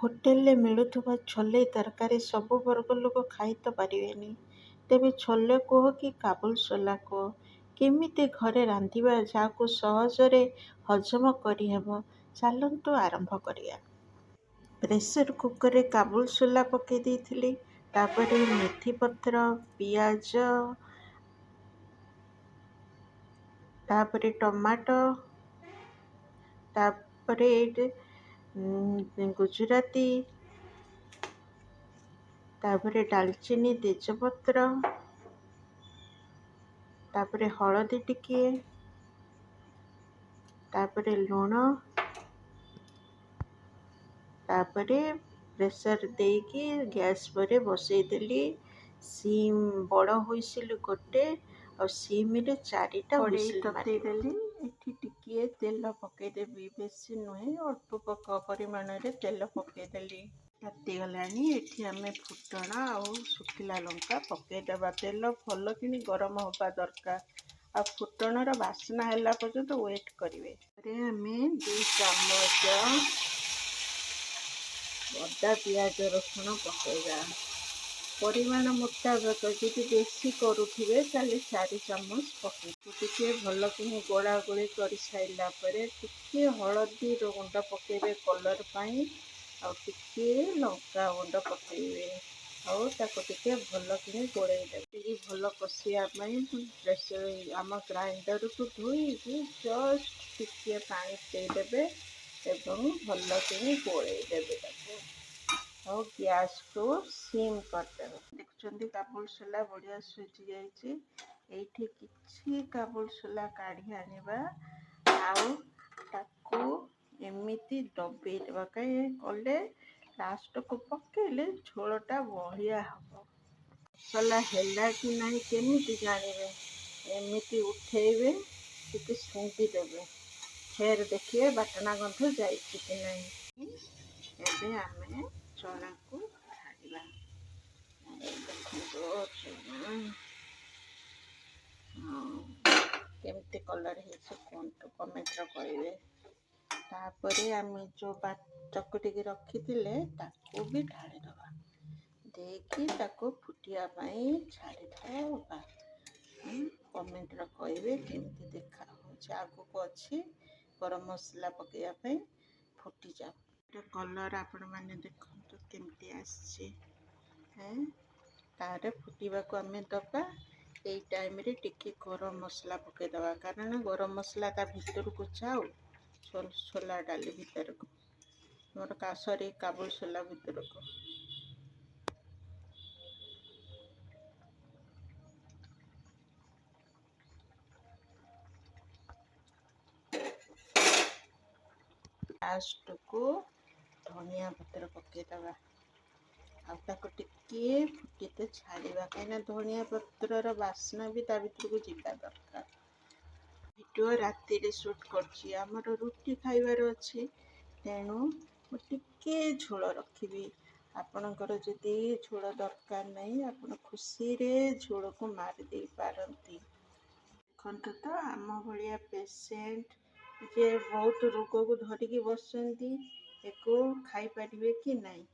ହୋଟେଲରେ ମିଳୁଥିବା ଛୋଲେ ତରକାରୀ ସବୁ ବର୍ଗ ଲୋକ ଖାଇ ତ ପାରିବେନି। ତେବେ ଛୋଲେ କୁହ କି କାବୁଲ ସୋଲା କୁହ, କେମିତି ଘରେ ରାନ୍ଧିବା ଯାହାକୁ ସହଜରେ ହଜମ କରିହେବ, ଚାଲନ୍ତୁ ଆରମ୍ଭ କରିବା। ପ୍ରେସର କୁକରରେ କାବୁଲ ସୋଲା ପକାଇ ଦେଇଥିଲି। ତାପରେ ମେଥି ପତ୍ର, ପିଆଜ, ତାପରେ ଟମାଟୋ, ତାପରେ ଏଇଠି ଗୁଜୁରାତି, ତାପରେ ଡାଲଚିନି, ତେଜପତ୍ର, ତାପରେ ହଳଦୀ ଟିକିଏ, ତାପରେ ଲୁଣ, ତାପରେ ପ୍ରେସର ଦେଇକି ଗ୍ୟାସ୍ ପରେ ବସେଇଦେଲି। ସିମ୍ ବଡ଼ ହୁଇସିଲ ଗୋଟେ ଆଉ ସିମ୍ରେ 4ଟା କଡ଼େଇ ହୁଇସିଲ ତତେଇ ମାରିବ। ଦେଲି। ଏଠି ଟିକିଏ ତେଲ ପକେଇଦେବି, ବେଶୀ ନୁହେଁ, ଅଳ୍ପ ପରିମାଣରେ ତେଲ ପକେଇଦେଲି। ତାତିଗଲାଣି। ଏଠି ଆମେ ଫୁଟଣ ଆଉ ଶୁଖିଲା ଲଙ୍କା ପକେଇଦେବା। ତେଲ ଭଲ କିଣି ଗରମ ହେବା ଦରକାର ଆଉ ଫୁଟଣର ବାସ୍ନା ହେଲା ପର୍ଯ୍ୟନ୍ତ ୱେଟ୍ କରିବେ। ତାପରେ ଆମେ 2 ଚାମଚ ଅଦା ପିଆଜ ରସୁଣ ପକେଇବା। ପରିମାଣ ମୁତାବକ, ଯଦି ବେଶୀ କରୁଥିବେ ତାହେଲେ 4 ଚାମଚ ପକେଇବେ। ଟିକେ ଭଲ କିଣି ଗୋଳା ଗୋଳି କରିସାରିଲା ପରେ ଟିକିଏ ହଳଦୀର ଗୁଣ୍ଡ ପକେଇବେ କଲର୍ ପାଇଁ, ଆଉ ଟିକିଏ ଲଙ୍କା ଗୁଣ୍ଡ ପକେଇବେ ଆଉ ତାକୁ ଟିକେ ଭଲ କିଣି ଗୋଳେଇ ଦେବେ। ଟିକେ ଭଲ କଷିବା ପାଇଁ ପ୍ରେସର ଆମ ଗ୍ରାଇଣ୍ଡରକୁ ଧୋଇକି ଜଷ୍ଟ ଟିକିଏ ପାଣି ଦେଇଦେବେ ଏବଂ ଭଲ କିଣି ଗୋଳେଇ ଦେବେ ତାକୁ, ଆଉ ଗ୍ୟାସକୁ ସିମ୍ କରିଦେବେ। ଦେଖୁଛନ୍ତି କାବୁଲ ସୋଲା ବଢ଼ିଆ ସିଝି ଯାଇଛି। ଏଇଠି କିଛି କାବୁଲ ସୋଲା କାଢ଼ି ଆଣିବା ଆଉ ତାକୁ ଏମିତି ଦବେଇ ଦେବା। କାହିଁ କଲେ ଲାଷ୍ଟକୁ ପକେଇଲେ ଝୋଳଟା ବଢ଼ିଆ ହେବ। ମସଲା ହେଲା କି ନାହିଁ କେମିତି ଜାଣିବେ? ଏମିତି ଉଠେଇବେ, ଟିକେ ଶୁଙ୍ଘି ଦେବେ, ଫେର ଦେଖିବେ ବାଟଣା ଗନ୍ଧ ଯାଇଛି କି ନାହିଁ। ଏବେ ଆମେ ଚଣାକୁ ଢାଳିବା। ଦେଖନ୍ତୁ ଚଣା, ହଁ, କେମିତି କଲର୍ ହେଇଛି କୁହନ୍ତୁ, କମେଣ୍ଟରେ କହିବେ। ତାପରେ ଆମେ ଯେଉଁ ଚକଟିକି ରଖିଥିଲେ ତାକୁ ବି ଢାଳିଦେବା, ଦେଇକି ତାକୁ ଫୁଟିବା ପାଇଁ ଛାଡ଼ିଦେବା। କମେଣ୍ଟରେ କହିବେ କେମିତି ଦେଖାହେଉଛି। ଆଗକୁ ଅଛି ଗରମ ମସଲା ପକାଇବା ପାଇଁ। ଫୁଟିଯାଉ। କଲର୍ ଆପଣମାନେ ଦେଖନ୍ତୁ କେମିତି ଆସିଛି। ତାରେ ଫୁଟିବାକୁ ଆମେ ଦେବା। ଏଇ ଟାଇମ୍ରେ ଟିକେ ଗରମ ମସଲା ପକାଇଦେବା, କାରଣ ଗରମ ମସଲା ତା ଭିତରକୁ ଯାଉ, ସୋଲା ଡାଲି ଭିତରକୁ, ଆମର ସରି କାବୁଲ ସୋଲା ଭିତରକୁ। ଲାଷ୍ଟକୁ ଧନିଆ ପତ୍ର ପକାଇଦେବା ଆଉ ତାକୁ ଟିକିଏ ଫୁଟିତେ ଛାଡ଼ିବା, କାହିଁକିନା ଧନିଆ ପତ୍ରର ବାସ୍ନା ବି ତା ଭିତରକୁ ଯିବା ଦରକାର। ଭିଡ଼ିଓ ରାତିରେ ସୁଟ୍ କରୁଛି, ଆମର ରୁଟି ଖାଇବାର ଅଛି, ତେଣୁ ମୁଁ ଟିକିଏ ଝୋଳ ରଖିବି। ଆପଣଙ୍କର ଯଦି ଝୋଳ ଦରକାର ନାହିଁ, ଆପଣ ଖୁସିରେ ଝୋଳକୁ ମାରି ଦେଇପାରନ୍ତି। ଦେଖନ୍ତୁ ତ, ଆମ ଭଳିଆ ପେସେଣ୍ଟ ଯେ ବହୁତ ରୋଗକୁ ଧରିକି ବସିଛନ୍ତି, ୟାକୁ ଖାଇପାରିବେ କି ନାହିଁ?